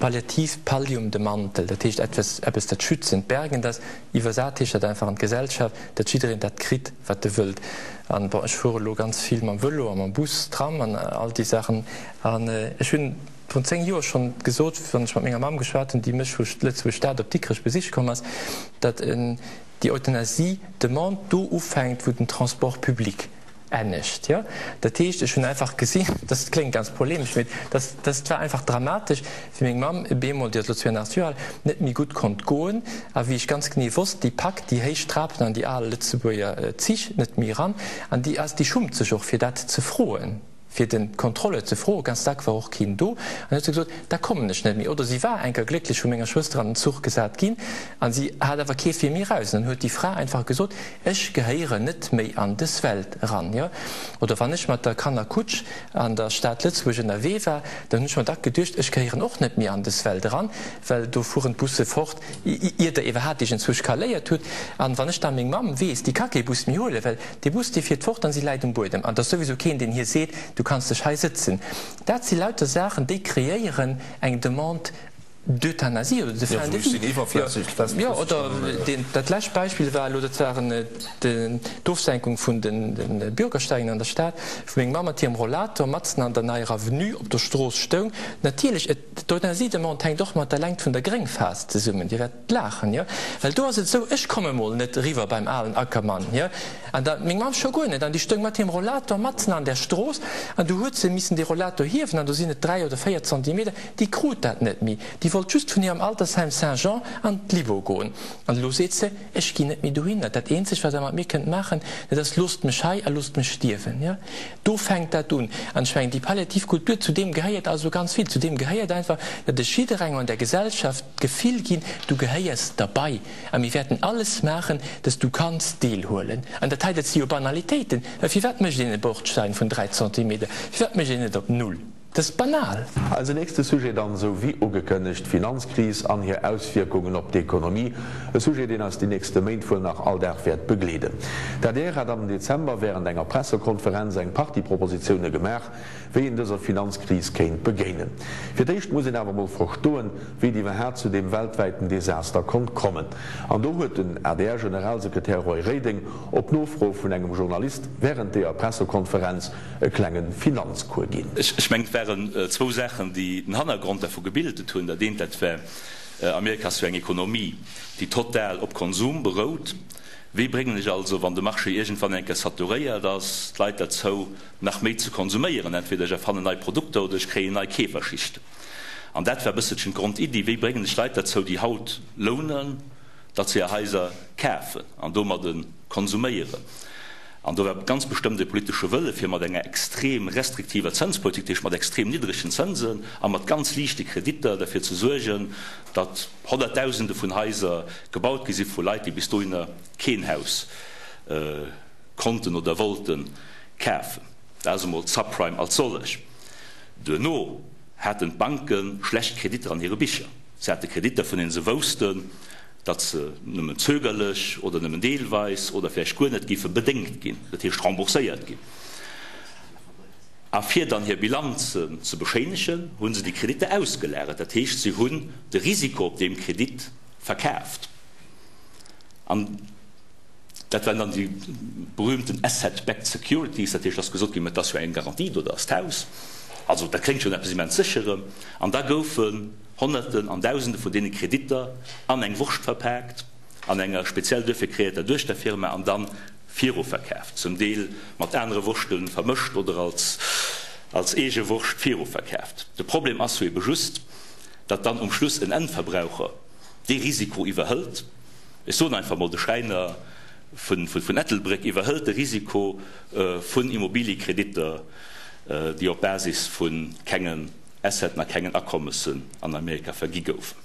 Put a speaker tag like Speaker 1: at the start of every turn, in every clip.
Speaker 1: Palliativ, Pallium, de Mantel, dat heescht etwas, eppes dat schützend, bergend ass. Iwwersat heescht dat einfach an d'Gesellschaft, datt jiddereen dat kritt, wat e wëllt. An bon, ech fuere elo ganz vill mam Vëlo a mam Bus, Tram an all déi Saachen. An ech hunn vrun 10 Joer schonn gesot, wann ech mat menger Mamm geschwat hunn, déi mech vu Lëtzebuerg-Stad op Dikrech besiche komm ass, datt déi Euthanasie-Demande do ufänkt, wou den Transport public ennegt. Jo, dat heescht, ech hunn einfach gesinn, dat kléngt ganz polemesch, mee dat, dat war einfach dramatesch, wéi meng Mamm e bemol, déi ass elo 82 Joer al, net méi gutt konnt goen a wéi ech ganz genee wosst, déi packt déi héich Trapen an déi al Lëtzebuerger Zich net méi eran an déi ass, déi schummt sech och fir dat ze froen. fir den Contrôleur ze froen, ganz dack war och keen do, an huet se gesot, da kommen ech net méi. Oder si war enker glécklech vu menger Schwëster an den Zuch gesat ginn, an si hat awer kee fir méi eraus. An dann huet déi Fra einfach gesot, ech gehéieren net méi an dës Welt eran. Jo. Oder wann ech mat der Kannerkutsch an der Stad Lëtzebuerg ënnerwee war, dann hunn ech mer dack geduecht, ech gehéieren och net méi an dës Welt eran, well do fueren d'Busse fort, ier der iwwerhaapt iergendzwousch kaléiert hutt. An wann ech da meng Mamm weess, déi ka kee Bus méi huelen, well Dee Bus, dee fiert fort an si läit um Buedem. An et ass souwisou keen, deen hir seet, du kanns dech hei sëtzen. Dat si lauter Saachen, déi kreéieren eng Demande d'euthanasie oder de fin de vie. Jo, oder dat lescht Beispill war elo, dat waren d'Ofsenkung vun de Bürgersteigen an der Stad, wou meng Mamm mat hirem Rollator matzen an der Neier Avenue op der Strooss stoung. Natierlech, d'Euthanasie-Demande hänkt och mat der Längt vun der Gréngphas zesummen. Dir wäert. Laachen, jo, well do ass et esou, ech komme mol net eriwwer beim alen Ackermann, jo, an da meng Mamm scho guer net, an déi stoung mat hirem Rollator matzen an der Strooss, an du huet se missen dee Rollator hiewen, an do sinn et 3 oder 4 Zentimeter, déi krut dat net méi, déi wollt just vun hirem Altersheim Saint-Jean an d'Libo goen, an elo seet se, ech ginn net méi dohinner, dat eenzegt wat der mat mir kënnt maachen, dat ass, loosst mech hei a loosst mech stierwen, jo. Do fänkt dat un. An ech mengen, déi palliativ Kultur, zu deem gehéiert also ganz vill, zu deem gehéiert einfach, datt ech jidderengem an der Gesellschaft d'Gefill ginn, du gehéiers derbei a mir wäerten alles maachen, dass du kanns deelhuelen. An dat hei, dat si jo Banalitéiten, well firwat mécht een e Bordstein vun 3 Zentimeter, firwat mécht een net op null? Dat ass banal.
Speaker 2: Eise nächste Sujet dann, esou wéi ugekënnegt, d'Finanzkris an hir Auswierkungen op d'Ekonomie. E Sujet, deen eis déi nächste Méint wuel nach all Dag wäert begleeden. D'adr hat am Dezember wärend enger Pressekonferenz eng Partie Propositioune gemaach, wéi een dëser Finanzkris kéint begéinen. Fir d'éischt muss een awer mol verstoen, wéi et iwwerhaat zu deem weltwäiten Desaster konnt kommen. An do huet den ADR-Generalsekretär Roy Reding op Nofro vun engem Journalist wärend deeër Pressekonferenz e klenge Finanzcours ginn.
Speaker 3: Ech mengen, et waren zwou Saachen, déi den Hannergrond dervu gebildet hunn. Dat eent, dat war, Amerika ass jo eng Ekonomie, déi total op Konsum berout. Wéi bréngen ech also, wann de Marché iergendwann eng Kéier saturéiert ass, d'Leit derzou, nach méi ze konsuméieren, entweder ech erfannen nei Produkter oder ech kréien nei Keeferschichten. An dat war e bësselchen d'Grondiddi, wéi bréngen ech Leit derzou, déi haut lounen, datt se hir Haiser kafen an domadde konsuméieren. An do war ganz bestëmmt e politesche Wëlle fir mat enger extrem restriktiver Zënspolitik, dat heescht mat extrem niddregen Zënsen a mat ganz liichte Kreditter, derfir ze suergen, datt Honnertdausende vun Haiser gebaut gi si vu Leit, déi bis dohinner keen Haus konnten oder wollten kafen. Dat ass emol d'Subprime als sollech. Duerno haten d'Banke schlecht Kreditter an hire Bicher. Se hate Kreditter, vun deene se woussten, datt se nëmmen zögerlech oder nëmmen deelweis oder vläicht guer net géife bedéngt ginn, dat heescht rembourséiert ginn. A fir dann hir Bilanzen ze beschéinegen, hu se déi Kreditter ausgelagert. Dat heescht, se hunn de Risiko op deem Kredit verkaaft. An Dat waren dann déi berühmten Asset-backed securities, dat heescht, et ass gesot ginn, mä et ass jo eng Garantie do, dat ass d'Haus. Also dat kléngt jo no eppes immens Sécherem. An da goufen Honnerten an Dausende vun deene Kreditter an eng Wurscht verpaakt, an enger speziell duerfir kreéierter Duechterfirma, an da viruverkaaft, zum Deel mat anere Wurschte vermëscht oder als als eege Wurscht viruverkaaft. De Problem ass jo ebe just, datt dann um Schluss en Endverbraucher dee Risiko iwwerhëlt, Ech soen einfach mol, de Schräiner vun Ettelbréck iwwerhëlt de Risiko vun Immobiliekreditter, déi op Basis vu kengen Asseten a kengen Akommessen an Amerika vergi goufen.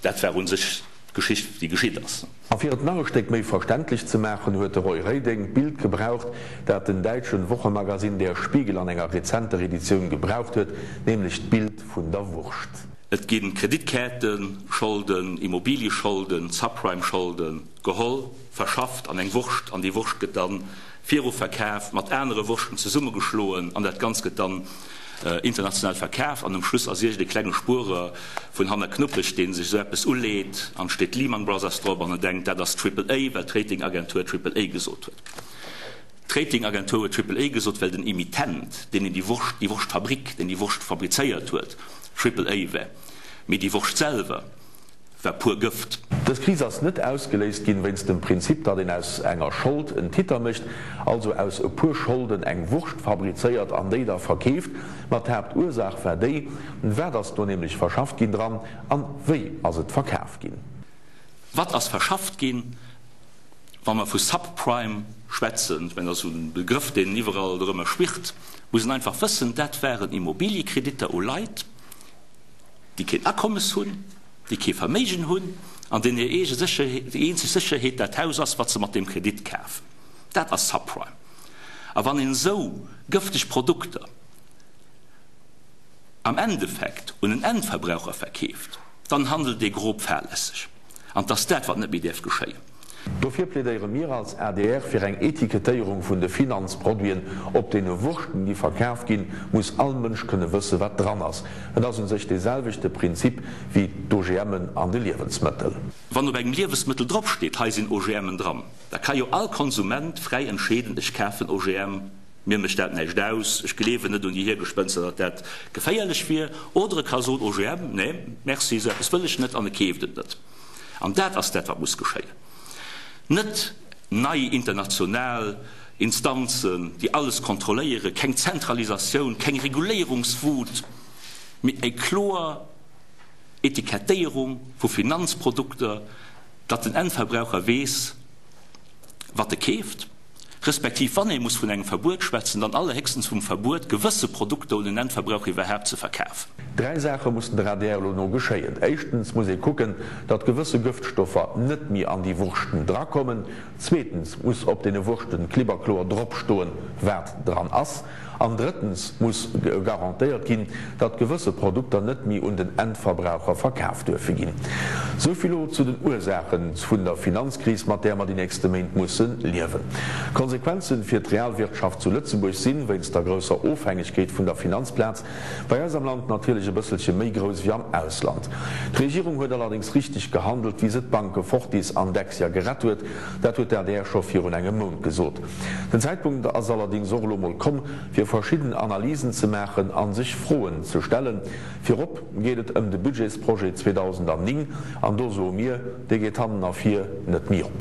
Speaker 3: Dat war u sech d'Geschicht, déi geschitt ass.
Speaker 2: A fir et nach e Stéck méi verständlech ze maachen, huet de Roy Reding d'Bild gebraucht, dat den däitschen Wochemagazin Der Spiegel an enger rezenter Editioun gebraucht huet, nämlech d'Bild vun der Wurscht.
Speaker 3: Et gi Kreditkaartescholden, Immobiliescholden, Subprime-Scholde geholl, verschafft an eng Wurscht, an déi Wurscht gëtt da viruverkaf, mat anere Wurschten zesummegeschloen an dat Ganzt gëtt dann international verkaf an um Schluss ass iergend e klenge Spuerer. vun hanner Knuppech, dee sech esou eppes uleet an et steet Lehman Brothers drop an en denkt, dat ass Triple A, well d'Ratingagentur Triple A gesot huet. D'Ratingagentur huet Triple A gesot, well den Emittent, deen déi Wurscht, déi Wurschtfabrik, deen déi Wurscht fabrizéiert huet, Triple A war. Mee déi Wurscht selwer war pur Gëft.
Speaker 2: Dës Kris ass net ausgeléist ginn wéinst dem Prinzip, datt een aus enger Schold en Titter mécht, also aus e puer Scholden eng Wurscht fabrizéiert an déi da verkeeft. Ma d'Haaptursaach war déi, Wat ass do nämlech verschafft ginn dran an wéi ass et verkaf ginn?
Speaker 3: Wat ass verschafft ginn? Wa mer vu Subprime schwätzen, ech mengen, dat ass esou e Begrëff, deen iwwerall dorëmmer schwirrt, muss een einfach wëssen, dat waren Immobiliekreditter u Leit, déi keen Akommes hunn, déi kee Verméigen hunn an deenen hir eege Sécherheet, déi eenzeg Sécherheet dat Haus ass, wat se mat deem Kredit kafen. Dat ass Subprime. A wann een esou gëfteg Produkter am Endeffekt un en Endverbraucher verkeeft, dann handelt ee grob fahrlässeg. An 't ass dat, wat net méi däerf geschéien.
Speaker 2: Dofir plädéiere mir als adr fir eng Etikettéierung vun de Finanzproduiten. Op deene Wurschten, déi verkaf ginn, muss all Mënsch kënne wësse wat dran ass. Et ass u sech dee selwechte Prinzip wéi d'OGMen an de Liewensmëttel.
Speaker 3: Wann op engem Liewesmëttel dropsteet, hei sinn OGMen dran, da ka jo all Konsument fräi entscheeden, ech kafen OGM, Mir mécht dat näischt aus, ech gleewen net un déi Hiergespënster, datt dat geféierlech wier. Oder e ka soen, OGM, nee, merci, esou eppes wëll ech net, an e keeft et net. An dat ass dat, wat muss geschéien. Net nei international Instanzen, déi alles kontrolléieren, keng Zentralisatioun, keng Reguléierungswut, mee eng kloer Etikettéierung vu Finanzprodukter, datt den Endverbraucher weess, wat e keeft. Respektiv wann ee muss vun engem Verbuet schwätzen, dann allerhéchstens vum Verbuet, gewësse Produkter un den Endverbrauch iwwerhaapt ze verkafen.
Speaker 2: Dräi Saache mussen der adr elo no geschéien. Éischtens muss ee kucken, datt gewësse Gëftstoffer net méi an déi Wurschten drakommen. Zweetens muss op deene Wurschten klibberkloer dropstoen, wat dran ass. An drëttens muss garantéiert ginn, datt gewësse Produkter net méi un den Endverbraucher verkaf duerfe ginn. Sou vill elo zu den Ursaache vun der Finanzkris, mat där mer déi nächste Méint musse liewen. D'Konsequenze fir d'Realwirtschaft zu Lëtzebuerg sinn, wéinst der grousser Ofhängegkeet vun der Finanzplaz, bei eis am Land natierlech e bësselche méi grouss wéi am Ausland. D'Regierung huet allerdéngs richteg gehandelt, wéi se d'Banke Fortis an Dexia gerett huet. Dat huet d'ADR scho virun engem Mount gesot. Den Zäitpunkt ass allerdéngs och elo mol komm, fir verschidden Analysen ze maachen a sech Froen ze stellen. Virop geet et ëm de Budgetsprojet 2009 an do soe mir, dee geet hannen a vir net méi op.